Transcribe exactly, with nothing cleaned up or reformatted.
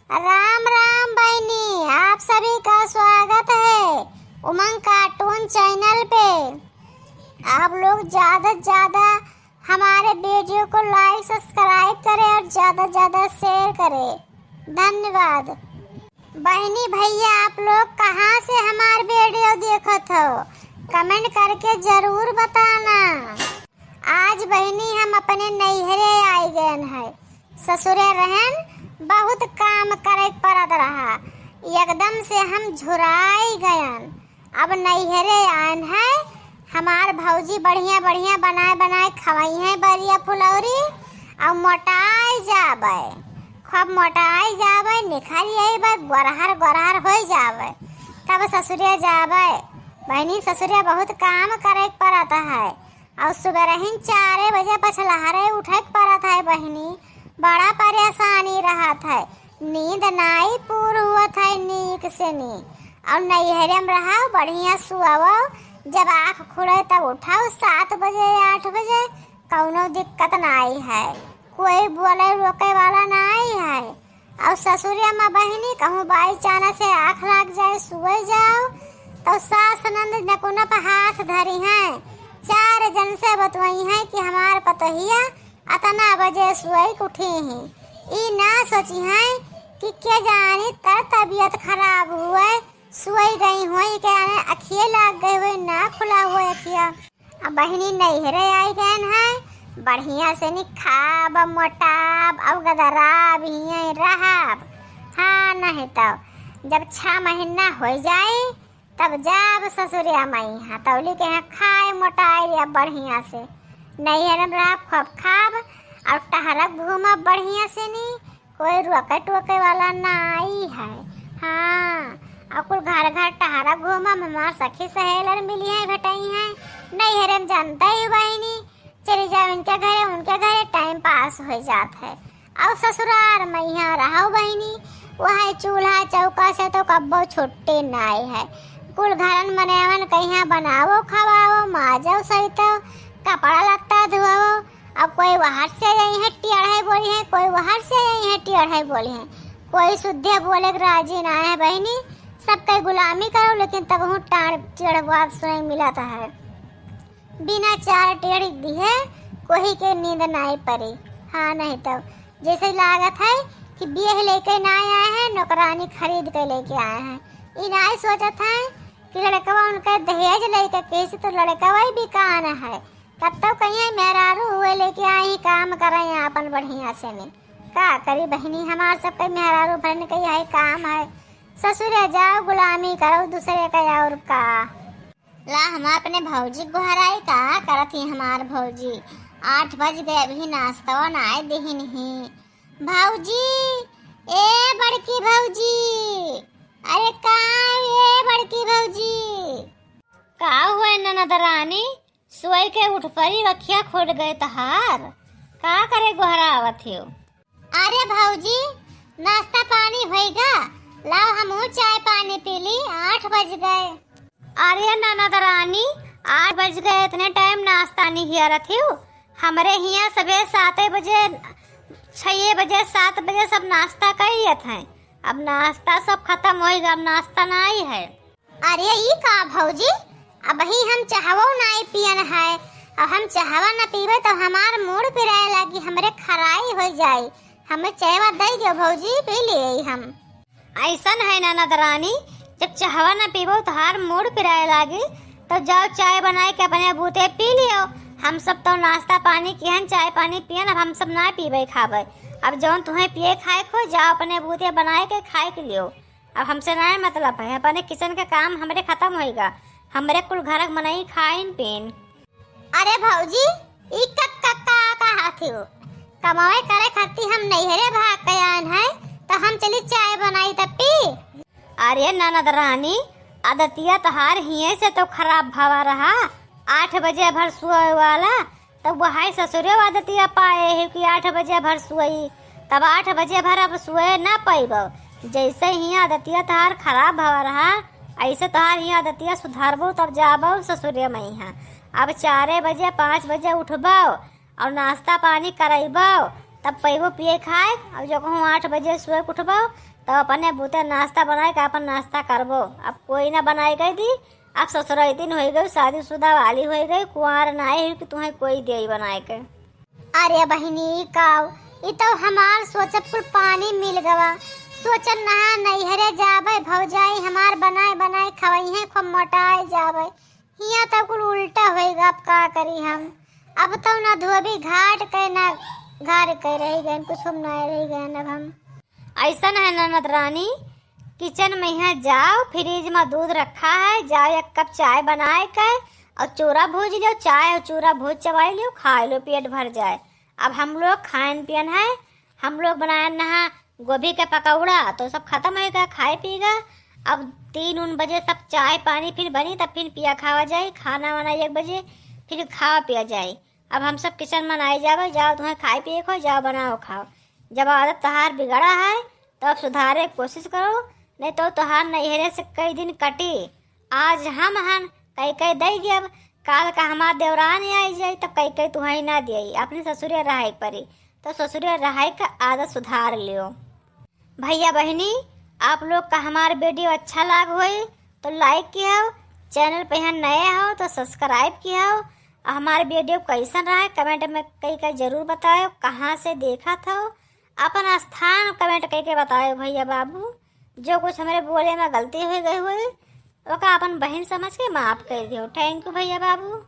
राम राम बहिनी, आप सभी का स्वागत है उमंग कार्टून चैनल पे। आप लोग ज्यादा से ज्यादा हमारे वीडियो को लाइक, सब्सक्राइब करें और ज्यादा से ज्यादा शेयर करें। धन्यवाद। बहिनी भैया, आप लोग कहाँ से हमार वीडियो देखत हो, कमेंट करके जरूर बताना। आज बहिनी हम अपने नैहरे आई गयन है। ससुरे रहन बहुत काम करे के पड़त रहा, एकदम से हम झुराई गयन। अब नैहरे आयन है, हमार भौजी बढ़िया बढ़िया बनाए बनाए खवाई है बरिया फुलौरी, और मोटाई जाबे, खूब मोटाई जाबे, निखर अइबे, गोरहर गोरहर हो जाबे, तब ससुरे जाबे। बहिनी, ससुरे बहुत काम करे के पड़त है, और सुबह रहिन चारे बजे पछलहरे उठे के पड़त है बहिनी, बड़ा परेशानी रहत है, नींद नाई पूर हुअत है नीक से नी। और नैहरे में रहो, बढ़िया सुआओ, जब आँख खुले तब उठाओ सात बजे आठ बजे, कौनो दिक्कत नाई है, कोई बोले रोके वाला नाई है। और ससुरिया में बहिनी कहूँ बाई चाना से आँख लाग जाए, सुए जाओ, तो सास नंद नकुना पर हाथ धरी हैं, चार जन से बतवई हैं कि हमार पतोहिया अतना बजे सुए के उठी हैं। ई ना सोची हैं कि के जानी तर तबीयत खराब हुए, सुए गई हुई के आने अखिए लाग गए हुए, ना खुला हुए अखिया। अब बहिनी नैहरे आई गयन है, बढ़िया से नी खाब, मोटाब, अब गदराब, हियैं रहब। हाँ, नहीं तो जब छह महीना हो जाए, तब जाब ससुरिया मइहाँ, तौली के यहाँ खाए मोटाए अब बढ़िया से। नैहरे में रहब, खूब खाब, और टहरब घूमब बढ़िया से नी, कोई रोके टोके वाला नाई है। हाँ, और कुल घर घर टहरा घूमम, हमार सखी सहेलर मिली हैं, भेटई हैं। नैहरे में जानते ही बहिनी, चली जाओ इनके घरे, उनके घरे टाइम पास हो जात है। और ससुरार में यहाँ रहो बहिनी, वह चूल्हा चौका से तो कब्बो छुट्टे नाई है। कुल घरन मनेवन कहिया बनावो, खवावो, माजो, सहितो, कपड़ा लत्ता धोवो, अब कोई वहर से आई हैं टेढ़े बोली हैं, कोई वहर से आई हैं टेढ़े बोली हैं, कोई शुद्धे बोले के राजी ना है बहिनी। सबके गुलामी करो, लेकिन तबहूँ टाड़ टेढ़ बात सुने मिलत है। बिना चार टेढ़ दिहे कोही के नींद नाई परी। हाँ, नहीं तो जैसे लागत है कि बियह लेके ना आए हैं, नौकरानी खरीद के लेके आए हैं। ई नाई सोचत हैं कि लड़कवा उनके दहेज लेके कैसे, तो लड़कवा ही बिकान है। कत्तो कहिए मेहरारू हुए लेके आई, काम करें आपन बढ़िया से ने। का करी बहिनी, हमार सबके मेहरारू भरन के यही काम है। ससुरे जाओ, गुलामी करो दूसरे का, और का। ला, हम अपने भौजी के गोहराई, का करत ही हमार भौजी। आठ बज गए, अभी नाश्ता ना आए देहिन ही। भौजी, ए बड़की भौजी, अरे का, ए बड़की भौजी। का हुआ ननद रानी, सोई के उठ परी, अखिया खोल गए तहार, का करे गोहरावत हो? अरे भौजी, नाश्ता पानी होइगा, लाओ हमहू चाय पानी पी ली, आठ बज गए। अरे ननद रानी, आठ बज गए, इतने टाइम नाश्ता नहीं हियरत हो? हमरे हियाँ सबे साते बजे, छये बजे, सात बजे सब नाश्ता करियत हैं। अब नाश्ता सब खत्म होइगा, अब नाश्ता नाई है। अरे ई का भौजी, अबही हम चहवो नाई पियन है, और हम चहवा न पीबे तो हमार मूड़ पिराए लागी, हमरे खराई हो जाई। हमें चहवा दई दियो भौजी, पी लिए हम। ऐसन है ननद रानी, जब चहवा न पीबो तोहार मूड़ पिराए लागी, तो जाओ चाय बनाए के अपने बूते पी लियो। हम सब तो नाश्ता पानी किहन, चाय पानी पियन, अब हम सब ना पीबे खाबे। अब जौन तुम्हें पिए खाए को, जाओ अपने बूते बनाए के खाए के लियो। अब हमसे ना मतलब है, अपने किचन के काम हमरे खत्म होइगा, हमरे कुल घर के मनई खाइन पीन। अरे भौजी, ई कक्का का कहत हो? कमावे करे खातिर हम नैहरे भाग के आयन है, तो हम चली चाय बनाई त पी। अरे ननद रानी, आदतिया तोहार हिये से तो खराब भवा रहा, आठ बजे भर सोए वाला, तब वही ससुरे आदतिया पाए है कि आठ बजे भर सोई, तब आठ बजे भर अब सोए ना पाइबो। जैसे ही आदतिया तोहार खराब भवा रहा, ऐसे तोहार ही आदतिया सुधारबो तब जाबो ससुरे मइहाँ। अब चारे बजे पाँच बजे उठबो और नाश्ता पानी करैबो, तब पैबो पिए खाए। अब जो कहूँ आठ बजे सोए के उठबो, तब अपने बूते नाश्ता बनाए के अपन नाश्ता करबो। अब कोई ना बनाए के दी। अब ससुराइतिन होइ गई, शादीशुदा वाली होइ गई, कुंवार नाई हुई कि तुहें कोई देई बनाए के। अरे बहिनी, ई काऊ, ई तो हमार सोचत कुल पानी मिल गवा। सोचन नहा नैहरे जाबे, भौजाई हमार बनाए बनाए खवई है, खूब मोटाए जाबे। हियाँ तो कुल उल्टा होएगा, अब का करी हम? अब तो ना धोबी घाट के ना घर के रह गए, कुछ हम ना रह गए अब हम। ऐसन है ननद रानी, किचन में यहाँ जाओ, फ्रिज में दूध रखा है, जाओ एक कप चाय बनाए के और चूरा भूज लियो, चाय और चूरा भूज चबाई लियो, खा लियो, पेट भर जाए। अब हम लोग खाएन पियन है, हम लोग बनाएन नहा गोभी के पकौड़ा, तो सब खत्म होएगा, खाए पिएगा। अब तीन उन बजे सब चाय पानी फिर बनी, तब फिर पिया खावा जाए, खाना वाना एक बजे फिर खावा पिया जाए। अब हम सब किचन में नाई जाबे, जाओ तुम्हें खाए पिए को, जाओ बनाओ खाओ। जब आदत तोहार बिगड़ा है, तो अब सुधारे के कोशिश करो, नहीं तो तोहार नैहरे से कई दिन कटी। आज हम हन, कई कई दई जब, काल का हमार देवरान आई जाई, तब कई कई तुहई ना दियाई, अपने ससुरे रहे के परी। तो ससुरे रहे के आदत सुधार लियो। भैया बहिनी, आप लोग का हमार वीडियो अच्छा लाग होई तो लाइक किहो, चैनल पे यहाँ नए हो तो सब्सक्राइब किहो। और हमार वीडियो कैसन रहा है कमेंट में कई का जरूर बताओ, कहाँ से देखा था, अपन स्थान कमेंट करके बताओ भैया बाबू। जो कुछ हमरे बोले में गलती हो गई हुई, ओका अपन बहन समझ के माफ कर दियो। थैंक यू भैया बाबू।